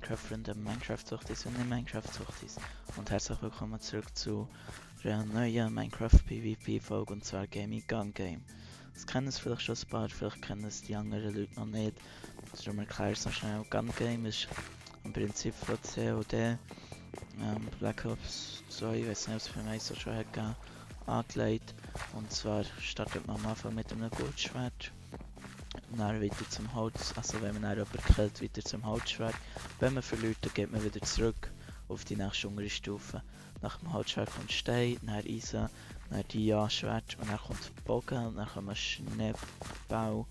Minecraft-Freunde, Minecraft-Suchtis und nicht Minecraft-Suchtis. Und herzlich willkommen zurück zu einer neuen Minecraft-PvP-Folge, und zwar Gaming Gun Game. Das kennen es vielleicht schon ein paar, vielleicht kennen es die anderen Leute noch nicht. Darum erkläre ich es noch schnell. Gun Game ist im Prinzip von COD, Black Ops 2, ich weiß nicht, ob es für mich so schon hat gegeben, angelegt. Und zwar startet man am Anfang mit einem Goldschwert. Dann weiter zum Holz, also wenn man dann jemanden killt, weiter zum Holzschwert. Wenn man verliert, dann geht man wieder zurück auf die nächste untere Stufe. Nach dem Holzschwert kommt Stein, dann Eisen, dann Dia-Schwert und dann kommt Bogen, und dann kommt Schneebau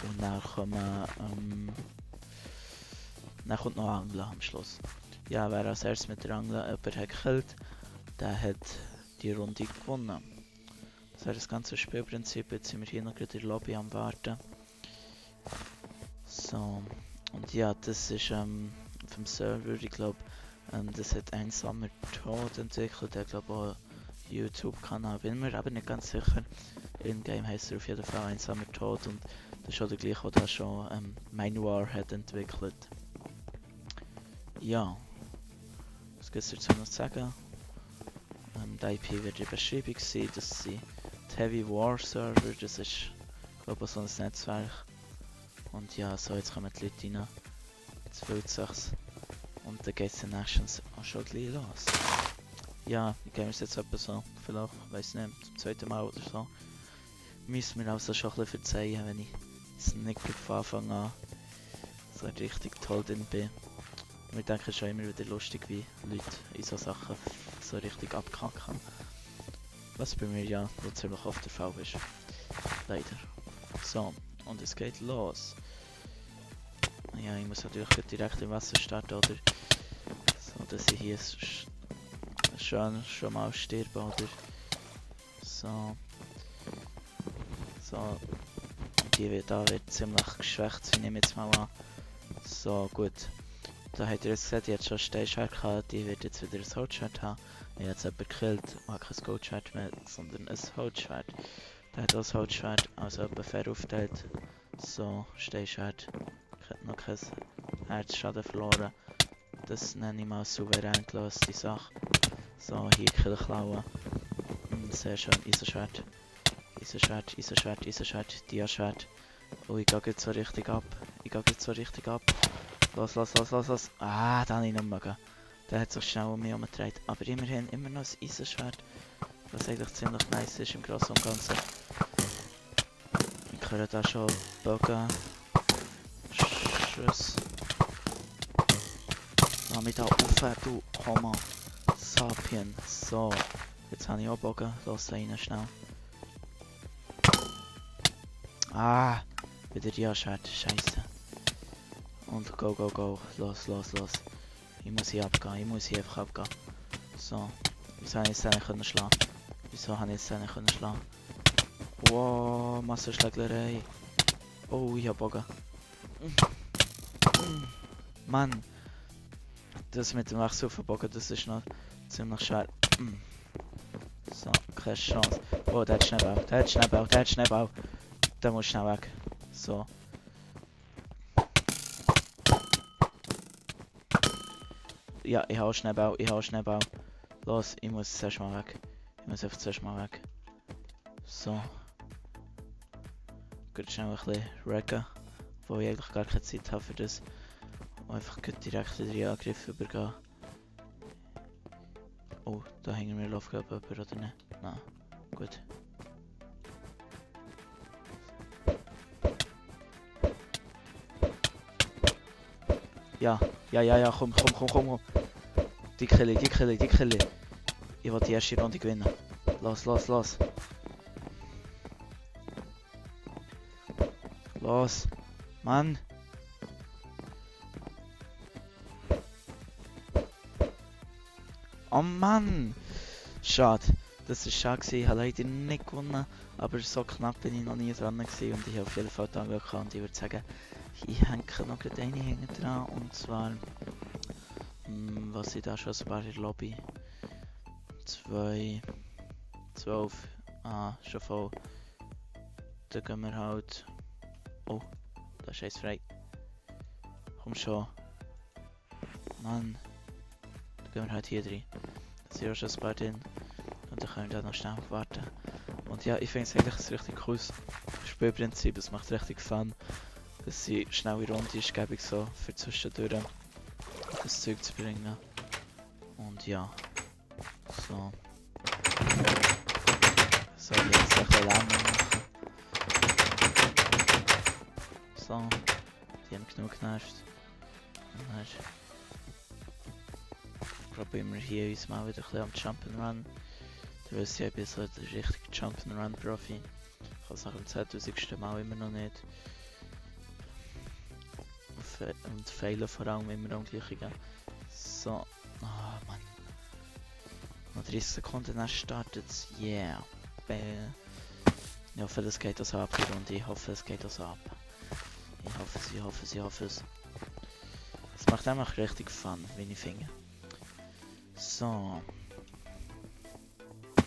und dann kommt noch Angeln am Schluss. Ja, wer als erstes mit der Angel jemanden hat gekillt, der hat die Runde gewonnen. Das wäre das ganze Spielprinzip. Jetzt sind wir hier noch gerade in der Lobby am Warten. So, und ja, das ist vom Server, ich glaube, das hat Einsamer Tod entwickelt, der glaube auch YouTube-Kanal, bin mir aber nicht ganz sicher. In-game heisst er auf jeden Fall Einsamer Tod, und das ist auch der gleiche, der schon Minewar hat entwickelt. Ja, was gibt es dazu noch zu sagen? Die IP wird in der Beschreibung sein, das sind die Heavy War Server, das ist, glaube ich, so ein Netzwerk. Und ja, so, jetzt kommen die Leute rein, jetzt füllt es sich und dann geht es in Nations auch schon gleich los. Ja, ich gebe es jetzt etwa so, vielleicht, weiß nicht, zum zweiten Mal oder so. Müssen mir also schon ein bisschen verzeihen, wenn ich es nicht von Anfang an so richtig toll drin bin. Und ich denke, es ist schon immer wieder lustig, wie Leute in so Sachen so richtig abkacken. Was bei mir ja so ziemlich oft der Fall ist. Leider. So, und es geht los. Ja, ich muss natürlich direkt im Wasser starten, oder so, dass ich hier schon mal sterbe, oder so. So, da wird ziemlich geschwächt, ich nehme jetzt mal an. So, gut. Da habt ihr jetzt gesehen, die hat schon ein Steinschwert gehabt, die wird jetzt wieder ein Holzschwert haben. Ich habe jetzt jemanden gekillt und habe kein Goldschwert mehr, sondern ein Holzschwert. Der hat auch ein Holzschwert, also etwa fair aufgeteilt. So, Steinschwert. Ich habe noch kein Herzschaden verloren. Das nenne ich mal souverän gelöste Sache. So, hier Killklauen. Sehr schön, Eisenschwert. Eisenschwert, Eisenschwert, Eisenschwert, Dia-Schwert. Oh, ich gehe jetzt so richtig ab. Los. Ah, da habe ich nicht mehr. Der hat sich schnell um mich herumgedreht. Aber immerhin immer noch ein Eisenschwert. Was eigentlich ziemlich nice ist im Großen und Ganzen. Ich höre da schon Bogen. Schuss. Lass mich da rauf, du Homo Sapien. So, jetzt habe ich auch Bogen. Los rein, schnell. Ah, wieder Dia-Schwert. Scheiße. Und go. Los. Ich muss hier einfach abgehen. So. Wieso habe ich jetzt nicht können schlagen? Wow, Massenschlägerei. Oh, ich hab Bogen. Mann. Das mit dem Wechsel auf den Bogen, das ist noch ziemlich schwer. So, keine Chance. Oh, der hat Schneeball. Der muss schnell weg. So. Ja, ich habe Schneeball. Los, ich muss zuerst mal weg. So. Gut, schnell ein bisschen wrecken. Wo ich eigentlich gar keine Zeit habe für das. Und einfach direkt in den Angriff übergehen. Oh, da hängen wir Laufgabe oder nicht? Nein. Gut. Ja, komm. Die Kille. Ich will die erste Runde gewinnen. Los. Los. Mann. Oh Mann. Schade. Das war schade. Ich habe leider nicht gewonnen. Aber so knapp bin ich noch nie dran gewesen. Und ich habe auf jeden Fall da gehabt. Und ich würde sagen, ich hänge noch gerade eine hinten dran. Und zwar... was ich da schon ein paar in der Lobby? 2... 12. Ah, schon voll. Dann gehen wir halt... Oh, da ist eins frei. Komm schon. Mann. Dann gehen wir halt hier rein. Da sind auch schon ein paar drin. Und dann können wir da noch schnell warten. Und ja, ich finde es eigentlich ein richtig cooles Spielprinzip. Es macht richtig Fun. Dass sie schnell in Runde ist, gebe ich so für zwischendurch das Zeug zu bringen. Und ja. So. So, jetzt ein bisschen länger machen. So. Die haben genug genervt. Und dann probieren wir hier uns mal wieder ein bisschen am Jump'n'Run. Du weißt ja, ich bin so der richtige Jump'n'Run-Profi. Ich kann es nach dem 10.000. Mal immer noch nicht. Und fehlen vor allem immer am gleichen. So. Oh Mann. Noch 30 Sekunden, dann startet es. Yeah. Ich hoffe, das geht das ab, die Runde. Ich hoffe, es geht das ab. Ich hoffe es. Es macht einfach richtig Fun, wie ich finde. So.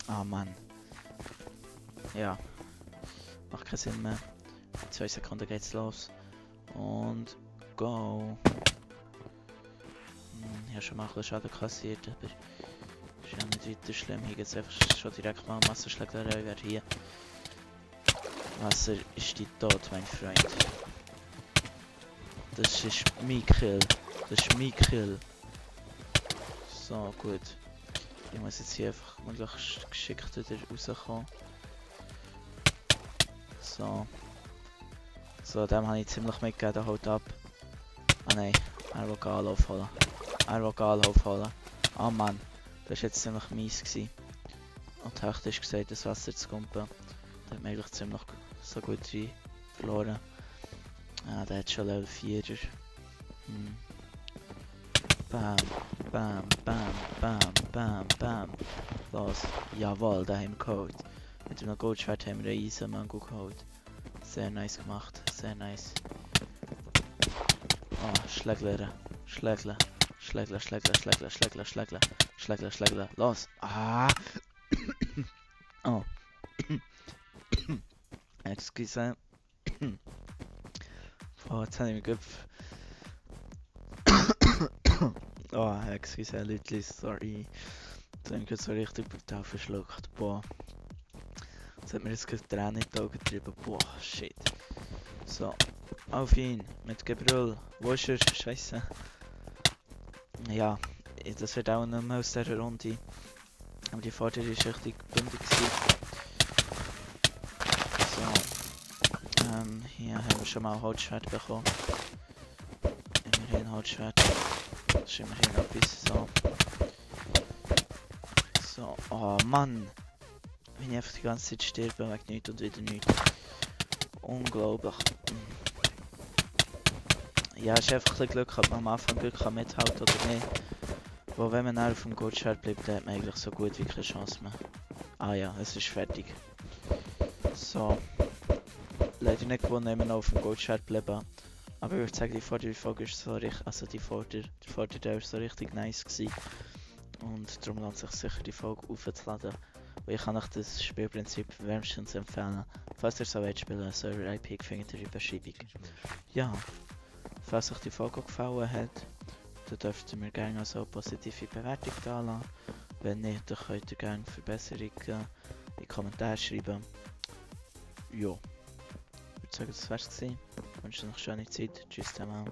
Ah Mann. Ja. Macht keinen Sinn mehr. 2 Sekunden geht's los. Und go. Ich habe schon mal ein bisschen Schaden kassiert, aber ist ja nicht weiter schlimm. Hier geht's einfach schon direkt mal Massenschlägerei. Wer hier? Wasser ist die Tod, mein Freund. Das ist mein Kill. Das ist mein Kill. So, gut. Ich muss jetzt hier einfach möglichst geschickt wieder rauskommen. So. So, dem habe ich ziemlich mitgegeben, der haut ab. Ah nein, er will Anlauf holen. Ah Mann, das war jetzt ziemlich mies gewesen. Und taktisch gesagt, das Wasser zu kumpen. Da hat man eigentlich ziemlich so gut rein verloren. Ah, der hat schon Level 4er. Bam, bam, bam, bam, bam, bam. Los, jawohl, da haben wir geholt. Mit dem Goldschwert haben wir einen Eisenmango geholt. Sehr nice gemacht, sehr nice. Oh, Schlägler. Los. Ah. Oh. Excuse. Oh, jetzt habe ich mich Kopf. Oh, excuse, Leute, sorry. Jetzt habe ich mich so richtig brutal verschluckt. Boah. Jetzt hat mir jetzt gerade Tränen in die Augen getrieben. Boah, shit. So. Auf ihn. Mit Gebrüll. Wo ist er? Scheiße. Ja, das wird auch nicht mehr aus dieser Runde. Aber die Vordere ist richtig bündig gewesen. So. Hier haben wir schon mal ein Holzschwert bekommen. Immerhin Holzschwert. Das ist immerhin etwas. So. So. Oh Mann. Wenn ich einfach die ganze Zeit sterbe, wegen nichts und wieder nichts. Unglaublich. Ja, es ist einfach ein bisschen Glück, ob man am Anfang Glück kann mithalten oder nicht. Wo wenn man auf dem Goldschwert bleibt, dann hat man eigentlich so gut wie keine Chance mehr. Ah ja, es ist fertig. So. Leider nicht gewonnen, immer noch auf dem Goldschwert bleiben. Aber ich würde sagen, die vordere Folge ist so richtig, also die vordere ist so richtig nice gewesen. Und darum lohnt es sich sicher, die Folge aufzuladen. Und ich kann euch das Spielprinzip wärmstens empfehlen. Falls ihr so wollt spielen, Server IP findet ihr in der Beschreibung. Ja. Falls euch die Folge gefallen hat, dann dürft ihr mir gerne also eine positive Bewertung da lassen. Wenn nicht, dann könnt ihr gerne Verbesserungen in die Kommentare schreiben. Ja, ich würde sagen, das wär's gewesen. Ich wünsche euch noch eine schöne Zeit. Tschüss zusammen.